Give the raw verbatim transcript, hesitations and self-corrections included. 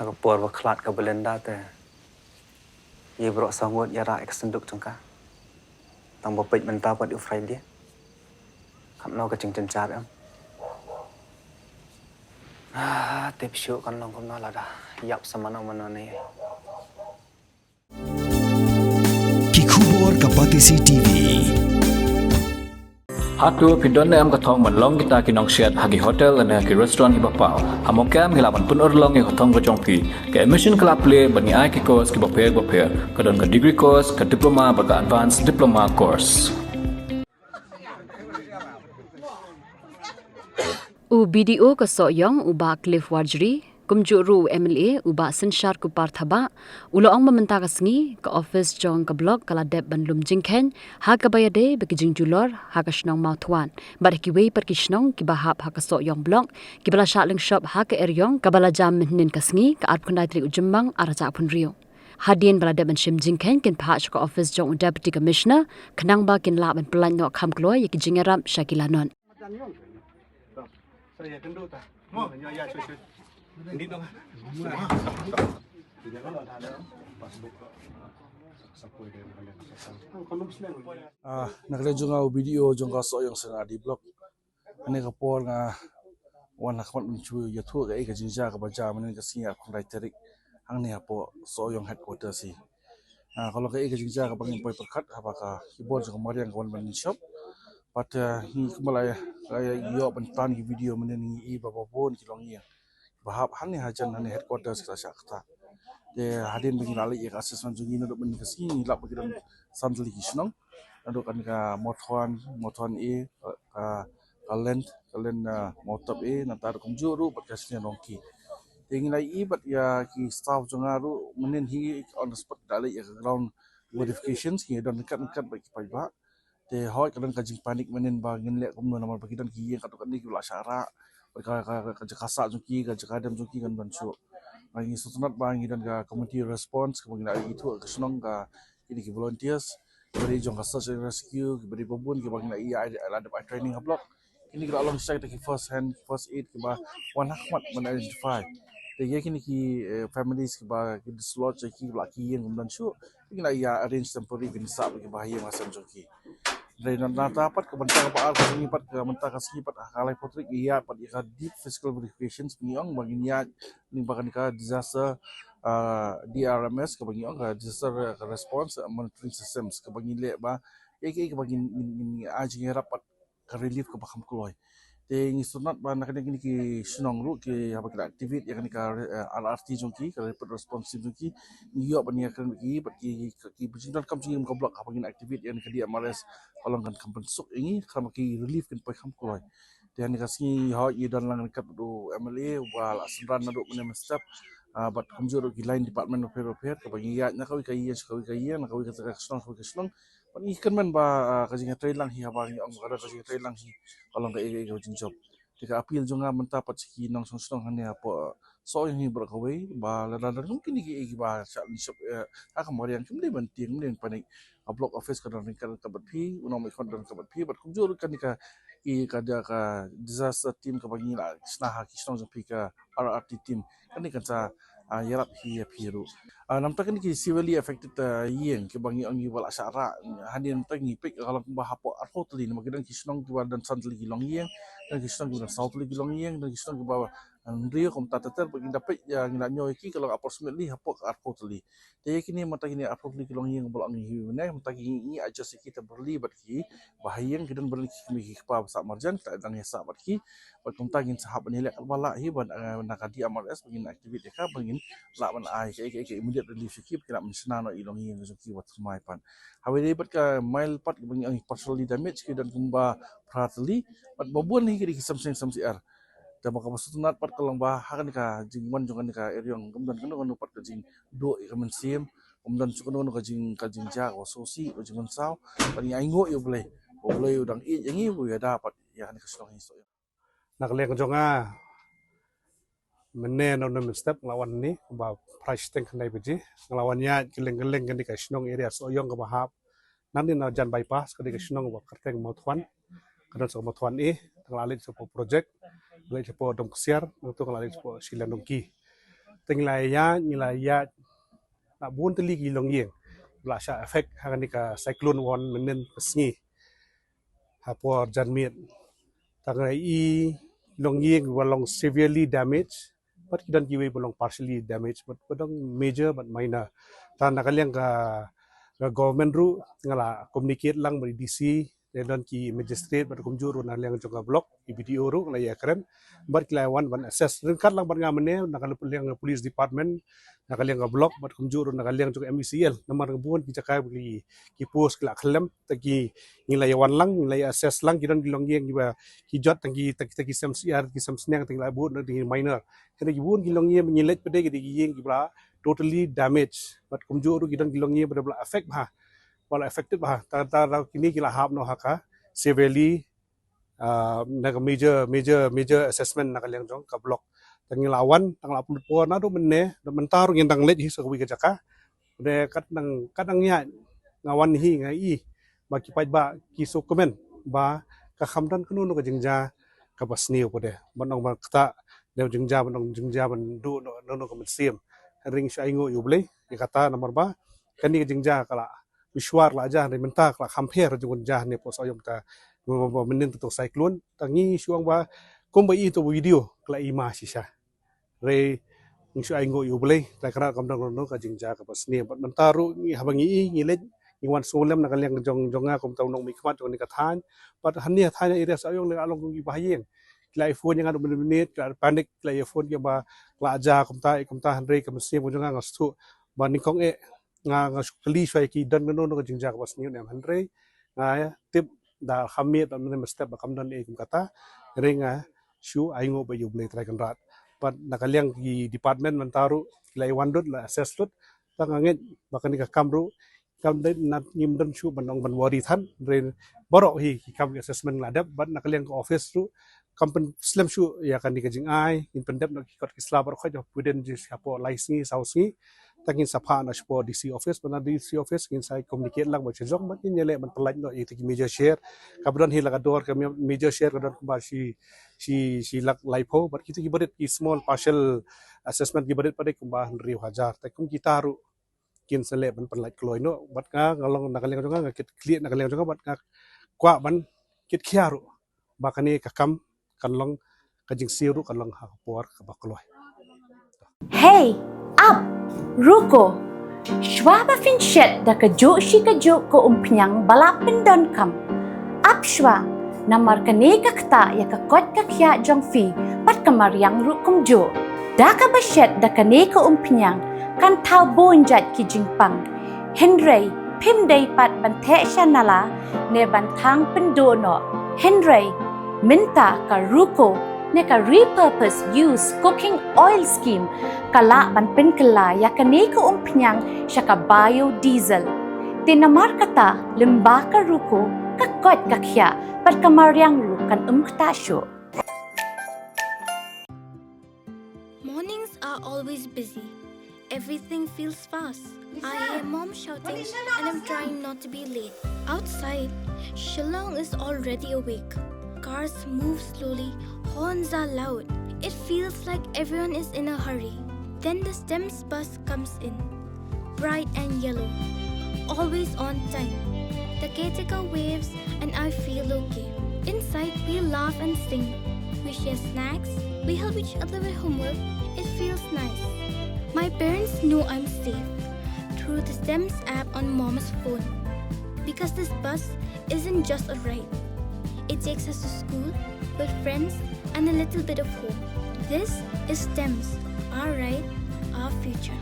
Ha ka por ba khlad ka Belinda te, ïa baroh saw ngut ïa rah ïa ka synduk jong ka. Tang ba peit mynta pat u Friday. Katno ka jingjynjar em. Ah, tip shuh kan long kumno lada ïap sa mano mano ne. Ki khubor ka Batesi T V. Hato phi don ne em ka thong ban long kita ki nongshet ha ki hotel ne ki restaurant kiba paw? Ha Mawkyrwat ngi lah ban pynurlong ïa ka thong ka jong phi. Ka admission ka la plie bad ngi ai ki course kiba pher ba pher. Ka don ka degree course, ka diploma bad ka advanced diploma course. U B D O ka Sohiong u Bah Cliff Warjri, kumjuh ruh u M L A u Bah Synshar Kupar Thabah, u la ong ba mynta ka sngi ka office jong ka block ka la dep ban lum jingkheiñ ha kaba ïadei bad ki jingjulor ha ka shnong Mawthuan bad ha kiwei pat ki shnong kiba hap ha ka Sohiong block, kiba la shah lyngshop ha ka eriong kaba la jam mynhynnin ka sngi, ka arphew khyndai tarik u Jymmang arhajar arphew hynriew. Hadien ba la dep ban shim jingkheiñ, kin phah sha ka office jong u Deputy Commissioner khnang ba kin lah ban pyllait noh kham kloi ïa ki jingïarap sha ki lanot. Ah, na ka liang jong nga u B D O jong ka Sohiong Synod Block. Kane ka por nga wan ha khmat ban shu ïathuh kaei ka jingjia kaba jia mynhynnin ka sngi arphew khyndai tarik hangne hapoh Sohiong headquarters hi. Ah, ka long kaei ka jingjia kaba ngin poi pyrkhat haba ka keyboard jong ka mariang ka wan ban shop. Pat, ah, ngi kumba la ïoh ban tan ki video mynhynnin ngi i ba babun ki longïing ba hap hangne hajan hangne headquarters ka la shah ktah. Te hadien ba ngi la leit ïa ka assessment jong ngi naduh mynhynnin ka sngi ngi lap ba ki don san tylli ki shnong. Naduh kane ka Mawthuan, Mawthuan A, ka, ka Lent, ka Lent, ah, Mawtap A, nangta kumjuh ruh bad ka Shnong Rongki. Te ngi la ïohi bad ïa ki staff jong nga ruh mynhynnin hi on the spot da leit ïa ka ground verifications, ngi don ryngkat ryngkat bad ki paidbah. Te hooid ka don ka jingpanic mynhynnin ba ngin leh kumno namar ba ki don ki ïing katto katne kiba la shah rah. Bad ka, ka, ka, ka jaka sah jong ki, ka jaka dem jong ki kan ban shuh. Ngi sngewtynnat ba ngi don ka community response kaba ngi la ithuh ka shnong, ka kine ki volunteers, kiba dei jong ka search and rescue, kiba dei babun kiba ngi la ïa, la dep ai training ha block. Kine ki la long shisha kita ki first hand, first aid kiba wan ha khmat ban identify. Te ïa kine ki, eh, families kiba ki dislodge ïa ki, ba la ki ïing kum don shuh, te ngi la ïa arrange temporary ban sah bad kiba ha ïing ha sem jong ki. Hynrei na, nangta pat ka bynta kaba ar ka sngi pat, ka bynta ka sngi pat ha ka laiphew tarik ïa pat ïa ka deep physical verifications ba ngi ong ba ngin ïa lyngba kane ka disaster, ah, D R M S kaba ngi ong ka disaster, ah, ka response, ah, monitoring systems kaba ngi leh ba ïa ki, ïa ki ba ngin, ngin, ngin ai jingïarap bad ka relief kaba kham kloi. Te ngi sngewtynnat ba na kane kine ki shnong ruh ki haba ki la activate ïa kane ka, eh, R R T jong ki, ka rapid response team jong ki, ngi ïoh ban ïakren bad ki, bad ki, ki, ki jingdonkam jong ngi kum ka block haba ngin activate ïa kane ka D M R S ka long kan kham pynsuk ïa ngi, khnang ba ki relief kin poi kham kloi. Te ha kane ka sngi hooid ngi don lang ryngkat bad u M L A uba la synran naduh mynne mynstep, ah, bad kumjuh ruh ki line department bapher bapher kaba ngi ïaid na kawei ka ïing sha kawei ka ïing, na kawei ka shnong sha kawei ka shnong. Bad ngi kyrmen ba, ah, ka jingïatreilang hi haba ngi ong ka don ka jingïatreilang hi ka long kaei kaei ka jingjop. Te ka appeal jong nga mynta pat sha ki nongshong shnong hangne hapoh Sohiong hi baroh kawei ba lada don kum kine kiei kiba shah lyngshop, eh, ha ka mariang kim dei ban tieng, kim dei ban panic. Ka block office ka don ryngkat ryngkat bad phi, u nongmihkhmat don ryngkat bad phi, bad kumjuh ruh kane ka, i ka, ka disaster team kaba ngi la shna ha ki shnong jong phi, ka R R T team. Kane kan sa, ah, ïarap hi ïa phi ruh. Ah, namar kine ki severely affected, ah, ïing kiba ngi ong kiba la shah rah. Hadien ngi peit ka long kumba hapoh arphew tylli, namar ki don ki shnong kiba don san tylli ki longïing, don ki shnong kiba don saw tylli ki longïing, don ki shnong kiba, ah, hynriew, kumta ter ter, ba ngi da peit, ah, ngi da ñiew ïa ki ka long approximately hapoh arphew tylli. Te ïa kine mynta kine arphew tylli ki longïing ba la ong hi mynne, mynta ki ngi adjust ïa ki temporarily bad ki ba ha ïing, ki don ba don ki kmie ki kpa ba sah marjan, ki la dang ïa sah bad ki. Bad kumta ngin sa hap ban ïaleh katba lah hi ban, eh, na ka D M R S ba ngin activate ïa ka ba ngin lah ban ai ka, ka, ka immediate relief ïa ki ba kin lah ban shna noh ïa i longïing jong ki ba thymmai pat. Haba ïadei bad ka mile pat ba ngi ong partially damage ki don kumba phra tylli bad ba bun hi ki dei ki samseng samsiar. Te ba kaba sngewtynnat pat ka long ba ha kane ka jingwan jong kane ka eriong kam don kano kano pat ka jingduh ïa ka mynsiem, kam don shuh kano kano ka jing, ka jingjia kaba sngewsih, ka jingmynsaw. Bad ngi ainguh ïa U Blei, U Blei u dang ïeit ïa ngi, u ïada pat ïa kane ka shnong hi Sohiong. Na ka liang jong nga, mynne na une mynstep nga la wan hangne ba phra shiteng khyndai baje, nga la wan ïaid kylleng kylleng kane ka shnong area Sohiong kaba hap nangne na jan bypass, ka dei ka shnong ba kyrteng Mawthuan, ka don sa ka Mawthuan A, nga la leit shapoh Project, nga la leit shapoh Dom Ksiar, nangta nga la leit shapoh Shillong Dongki. Te ngi la ïaid, ngi la ïaid na bun tylli ki longïing ba la shah affect ha kane ka cyclone wan mynnin ka sngi ha por janmiet. Tang ïa i longïing ba long severely damaged, bad ki don kiwei ba long partially damaged, bad ba dang major bad minor. Tang na ka liang ka, ka government ruh nga la communicate lang bad i D C, te don ki magistrate bad kumjuh ruh na liang jong ka block, ki B D O ruh nga la ïakren bad ki la wan ban assess. Ryngkat lang bad nga mynne na ka liang ka police department, na ka liang ka block bad kumjuh ruh na ka liang jong M E C L. Namar ka bun ki jaka ki, ki post ki la khlem, te ki ngi la ïawan lang, ngi la ïa assess lang, ki don ki longïing kiba ki jot tang ki, tang ki, tang ki sem syiar, ki sem sniang, tang ki la bud na ki minor. Kane ki bun ki longïing ngi leit pat de ki, ki ïing kiba la totally damaged. Bad kumjuh ruh ki don ki longïing ba la affect bha. Ba la affected bha. Tang, tang, tang kine ki la hap noh ha ka severely, ah, na ka major, major, major assessment na ka liang jong ka block. Tang ngi la wan, tang la pynlut por naduh mynne, naduh mynta ruh ngin dang leit hi sa kawei ka jaka. Te kat nang, kat nang ïa nga wan hi nga i ba ki paidbah ki sngewkmen ba ka kham don kano kano ka jingjia kaba sniew pat de. Ban ong ba kata de jingjia, ban ong jingjia ban duh kano kano ka mynsiem. Hynrei ngi shu ainguh ïa U Blei ïa kata namar ba kane ka jingjia ka la mishwar la jia, hynrei mynta ka la kham pher jong ka jingjia ne pos ayom ta mynnin tu cyclone. Tang ngi shu ong ba kumba i tu video ka la i ma shisha. Hynrei ngi shu ainguh ïa U Blei, Trai Kynrad, kam don kano kano ka jingjia kaba sniew. Bad mynta ruh ngi haba ngi i, ngi leit, ngi wan sngewlem na ka liang jong, jong nga kum uta u nongmihkhmat jong kane ka thaiñ. Bad hangne ha thaiñ area Sohiong ngi la long kum kiba ha ïing. Ki la ïa phone ïa nga naduh minit minit, ki la panic, ki la ïa phone ki ba la jia kumta, ïa kumta, hynrei ka mynsiem jong nga nga sngewthuh ba nyngkong eh nga, nga shu kylli shuwa ïa ki don kano kano ka jingjia kaba sniew ne em, hynrei nga tip da kham miet bad mynne mynstep ba kam don ei kum kata. Hynrei nga shu ainguh bad ïa U Blei Trai Kynrad. Bad na ka liang ki department mynta ruh ki la ïa wan lut, la assess lut. Tang nga ngeit ba kane ka kam ruh kam dei na ngim don shuh ban ong ban worry than. Hynrei baroh hi ki kam ki assessment la dep, bad na ka liang ka office ruh kam pynslem shuh ïa kane ka jingai, ngin pyndep noh ki kot ki sla baroh khoit, pyrshah jingshapor lai sngi saw sngi. Tang ngin sa phah noh shapoh D C office, bad na D C office ngin sa communicate lang bad sha jong, bad ngin ïaleh ban pynlait noh ïa kita ki major share. Kaba don hi la ka dor ka major share ka don kumba shi, shi, shi lak laiphew, bad kita ki barit ki small partial assessment ki barit pat de kumba hynriew hajar. Te kum kita ruh kin sa leh ban pynlait kloi noh, bad nga, nga long na ka liang jong nga, nga kit khlieh na ka liang jong nga, bad nga kwah ban kit khia ruh ba kane ka kam kan long, ka jingsiew ruh kan long ha ka por kaba kloi. Hei, ap, ruko. Shuwa ba phin shet da kajuh shi kajuh ka umphniang ba la pyndonkam, ap shuwa, namar kane ka ktah ïa ka koit ka khiah jong phi bad ka mariang ruh kumjuh. Da kaba shet da kane ka umphniang kan thaw bun jait ki jingpang. Hynrei phim dei pat ban theh sha nala ne ban thang pynduh noh. Hynrei mynta ka ruko ne ka repurpose use cooking oil scheme ka lah ban pynkylla ïa kane ka umphniang sha ka biodiesel. Te namar kata, lyngba ka ruko, ka koit ka khiah bad ka mariang ruh kan ym ktah shuh. Mornings are always busy. Everything feels fast. I hear mom shouting and I'm trying not to be late. Outside, Shillong is already awake. Cars move slowly, horns are loud. It feels like everyone is in a hurry. Then the STEMS bus comes in, bright and yellow, always on time. The caretaker waves and I feel okay. Inside, we laugh and sing. We share snacks. We help each other with homework. It feels nice. My parents know I'm safe through the STEMS app on mom's phone. Because this bus isn't just a ride. It takes us to school, with friends, and a little bit of home. This is STEMS, our ride, our future.